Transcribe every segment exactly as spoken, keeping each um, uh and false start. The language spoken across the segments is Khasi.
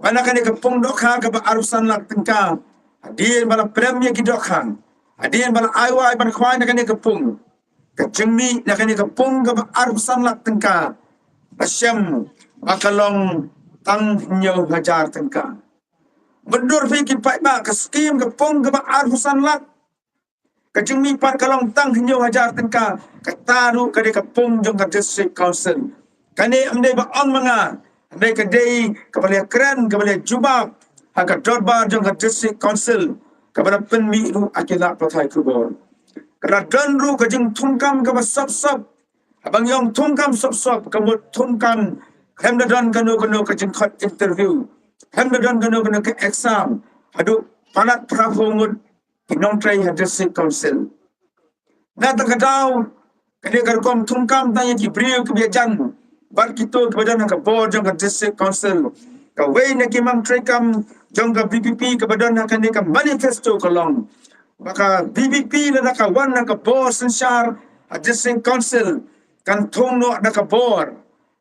Ba na kane ka pung dohkha kaba arphew san lak tyngka, hadien ba la prem ïa ki dohkha, hadien ba la ai wai ban khwai na kane ka pung, ka jingmih na kane ka pung kaba arphew san lak tyngka, la shem ba ka long tang hynñiew hajar tyngka. Myndur phi ki paidbah, ka skim ka pung kaba arphew san lak, ka jingmih pat ka long tang hynñiew hajar tyngka. Kata ruh ka dei ka pung jong ka District Council. Kane ym dei ba ong ma nga, hynrei ka dei kaba la kren, kaba la jubab ha ka dorbar jong ka District Council, kaba la pynmih ruh ha ki lad pathai khubor. Ka la don ruh ka jingthungkam kaba sop sop. Haba ngi ong thungkam sop sop, ka mut thungkam, khlem da don kano kano ka jingkhot interview, khlem da don kano kano ka exam, haduh palat phra phew ngut ki nongtrei ha District Council. Na kata ka daw, kane ka rukom thungkam tang ïa ki briew kiba ïajan bad kito kiba don ha ka bor jong ka District Council. Kawei na ki mang treikam jong ka VPP kaba don ha kane ka manifesto ka long ba ka VPP lada ka wan ha ka bor synshar ha District Council, kan thung noh da ka bor.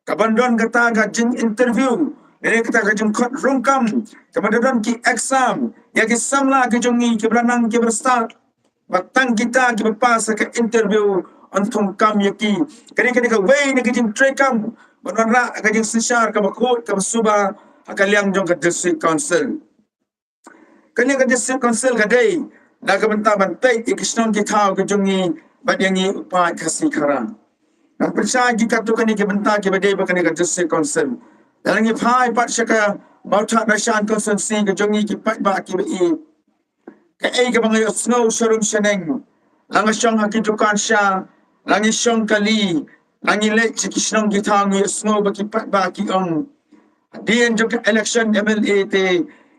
Kaban don kata ka jing interview, lane kata ka jingkhot rung kam, kaban don ki exam ïa ki samla ki jong ngi kiba la nang kiba la stad. Ba tang kita kiba pass ha ka interview yn thung kam ïa ki. Kane kane kawei na ka jingtreikam ban wanrah ka jingsynshar kaba khuid kaba suba ha ka liang jong ka District Council. Kane ka District Council ka dei na ka bynta ban peit ïa ki shnong ki thaw ki jong ngi bad ïa ngi u paid Khasi Khara. Ngan pynshai ïa ki katto katne ki bynta kiba dei bad kane ka District Council. Lada ngi phai pat sha ka Mawthadraishan constituency ka jong ngi ki paidbah kiba ïeit, kaei kaba nga ïohsngew sharum shaneng, la nga shong ha ki dukan sha, la ngi shong kali, la ngi leit sha ki shnong ki thaw, ngi ïohsngew ba ki paidbah ki ong, hadien jong ka election MLA te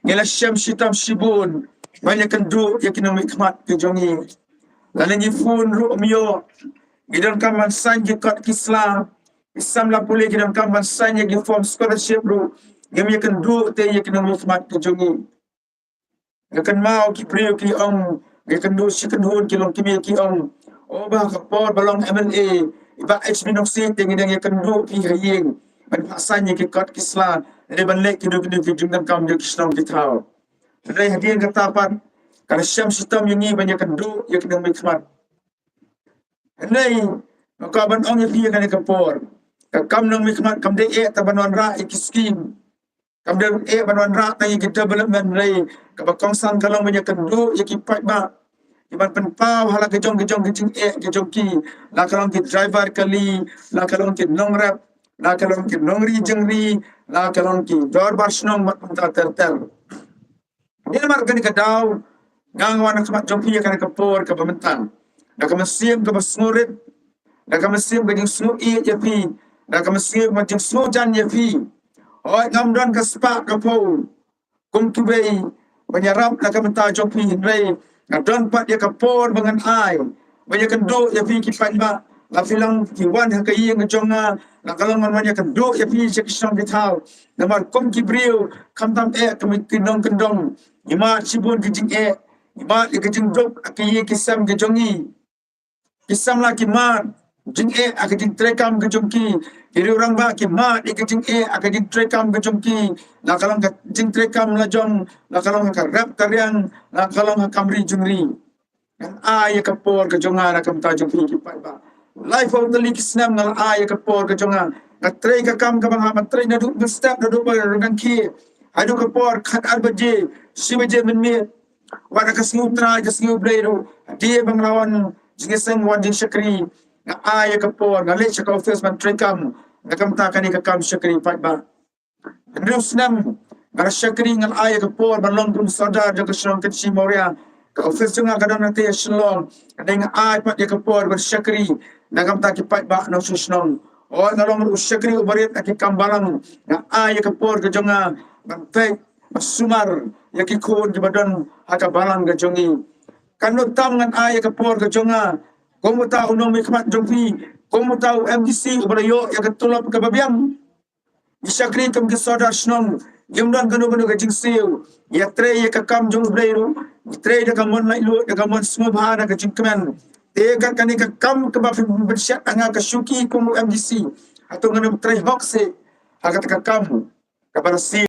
ngi la shem shitom shibun ban ïakynduh ïa ki nongmihkhmat ki jong ngi. Lada ngi phone ruh ym ïoh, ngi donkam ban sign ki kot ki sla, ki samla pule ki donkam ban sign ïa ki form scholarship ruh ngim ïakynduh te ïa ki nongmihkhmat ki jong ngi. Nga kynmaw ki briew ki ong, nga ïakynduh shi kynhun ki longkmie ki ong, o ba ha ka por ba long MLA i Bah H B Nongsiej te ngi dang ïakynduh phi ha ïing ban phah sign ïa ki kot ki sla, lane ban leh kino kino ki jingdonkam jong ki shnong ki thaw. Hynrei hadien kata pat ka la shem shitom ïa ngi ban ïakynduh ïa ki nongmihkhmat. Hynrei nga kwah ban ong ïa phi ïa kane ka por, ka kam nongmihkhmat kam dei eh tang ban wanrah ïa ki skim, kam dei eh ban wanrah tang ïa ki development, hynrei kaba kongsan ka long ban ïakynduh ïa ki paidbah kiban pynpaw ha la ka jong ka jong ka jingeh ka jong ki, la ka long ki driver kali, la ka long ki nongrep, la ka long ki nongri jingri, la ka long ki dorbar shnong bad kumta ter ter. Dei namar kane ka daw nga wan ha khmat jong phi ha kane ka por kaba mynta da ka mynsiem kaba sngewrit, da ka mynsiem ka jingsngewieit ïa phi, da ka mynsiem ka jingsngewjan ïa phi. Hooid, ngam don ka spah ka phew kum kiwei ban ïarap na ka bynta jong phi, hynrei nga don pat ïa ka por ba ngan ai ban ïakynduh ïa phi ki paidbah. La phi long ki wan ha ka ïing ka jong nga, la ka long ngan wan ïakynduh ïa phi sha ki shnong ki thaw. Namar kum ki briew, khamtam eh kum ki nongkyndong, ngi mad shibun ki jingeh, ngi mad ïa ka jingduk ha ki ïing ki sem ki jong ngi. Ki samla ki mad jingeh ha ka jingtreikam ka jong ki. Ki riew rangbah ki mad ïa ka jingeh ha ka jingtreikam ka jong ki, la ka long ka jingtreikam la jong, la ka long ha ka rep ka riang, la ka long ha ka kam ri jingri. Ngan ai ïa ka por ka jong nga na ka bynta jong phi ki paidbah. Laiphew tylli ki snem nga la ai ïa ka por ka jong nga. Nga trei ka kam kaba nga hap ban trei naduh mynstep, naduh ba rngan khie haduh ka por khatar baje, shi baje mynmiet. Wat ka sngi U Trai, ka sngi U Blei ruh, hadien ba nga la wan jingïaseng, wan jingshakri, nga ai ïa ka por, nga leit sha ka office ban treikam na ka bynta kane ka kam shakri paidbah. Hynriew snem nga la shakri, nga la ai ïa ka por ban long kum sordar jong ka shnong Kynshi Mawria. Ka office jong nga ka don hangtei ha Shillong. Hynrei nga ai pat ïa ka por ban shakri na ka bynta ki paidbah nongshong shnong. Hooid, nga long ruh u shakri uba rit ha ki kam balang. Nga ai ïa ka por ka jong nga ban peit, ban sumar ïa ki khun kiba don ha ka balang ka jong ngi. Katno tam ngan ai ïa ka por ka jong nga kum uta u nongmihkhmat jong phi, kum uta u MDC uba la ïoh ïa ka tulop kaba biang. Ngi shakri kum ki sordar shnong, ngim don kano kano ka jingsiew. Ngi ïatrei ïa ka kam jong U Blei ruh, ngi trei da ka mon laitluid, da ka mon sngewbha, da ka jingkmen. Te kat kane ka kam kaba phin pynshet ha nga ka shuki kum u MDC, hato ngan ym trei hok seh ha kata ka kam kaba la siew?